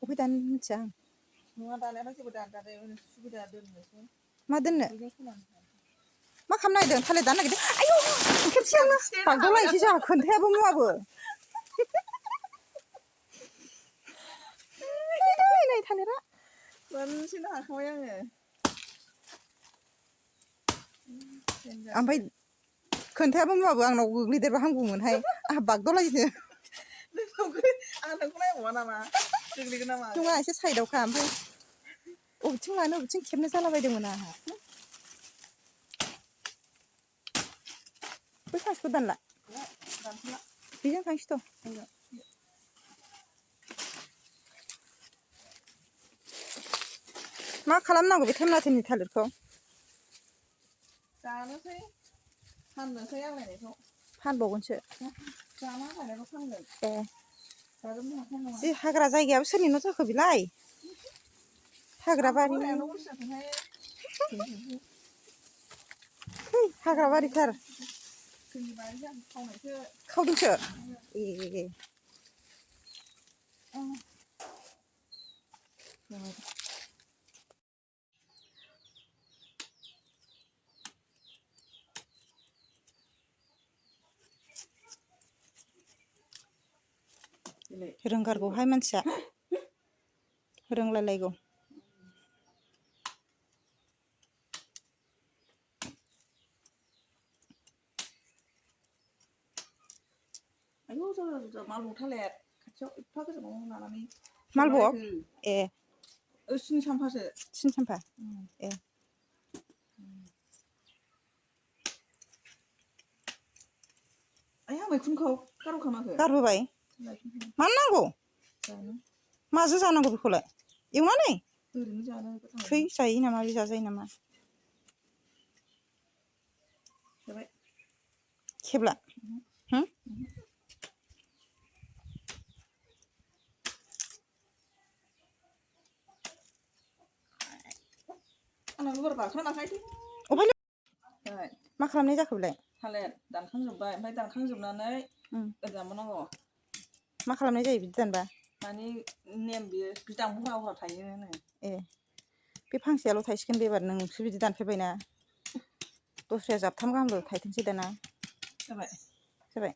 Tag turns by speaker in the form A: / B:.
A: अबे दानो मिथिया आं
B: नङा दानायाथ' जेबो दानजादों सुबिदा दोननोसै
A: मा दोननो मा खालामनो नागिरदों थालिर दाननो नागिरदों आयौ खेबसेयावनो बागदावलायनोसै जोंहा खोन्थायाबो मुवाबो नै थालिरा
B: मोनसेनो हाखाबाय आङो
A: ओमफ्राय खोन्थायाबो मुवाबो आंनाव गोग्लैदेरबा हामगौमोनहाय आंहा बागदावलायनो
B: आं नोंखौ नायबावा नामा गोग्लैगोन नामा
A: नङा एसे साइडआवखा ओमफ्राय बबेथिं लानो बबेथिं खेबनो जालाबायदोंमोन आंहा बै फांसेखौ दानला बेजों थांसैथ' मा खालामनांगौ बे थेमनाथेमनि थालिरखौ
B: जानोसै फाननोसै आग्लायनायखौ
A: फानबावगोनसो
B: जाना आग्लायनायखौ फानगोन
A: ए
B: जाजोबनो हाखानाय नङा
A: जि हाग्रा जायगायाबो सोरनि न' जाखो बेलाय हाग्रा बारि हाग्रा बारिथार
B: जोंनि बारिया खावनायसो
A: खावदोंसो ए रोंगारगौहाय मानसिया रोंलायलायगौ
B: आयौ जा मालभग थालिर खाथियाव एफा गोजानाव लानानै
A: मालभग ए
B: सिनि साम्फासो
A: सिनि साम्फा ए
B: आया मैखुनखौ गारबोखामाखो
A: गारबोबाय मानो नांगौ माजों जानांगौ बेखौलाय एवनानै
B: ओरैनो जानो गोथाव
A: थै जायो नामा बे जाजायो नामा खेबला
B: आंना लबार बारखाना लाखायोलै
A: मा खालामनाय जाखो बेलाय
B: थालिर दानखांजोब्बाय ओमफ्राय दानखांजोबनानै ओरै दानबावनांगौ
A: मा खालामनाय जायो बिदि दानबा
B: माने नेम बियो बिदां बहा बहा थायोनो
A: ए बे फांसेयाल' थायसिगोन बे एबार नोंसो बिदि दानफेरबायना दस्राया जाबथाम गाहामल' थायथोंसै दाना
B: जाबाय
A: जाबाय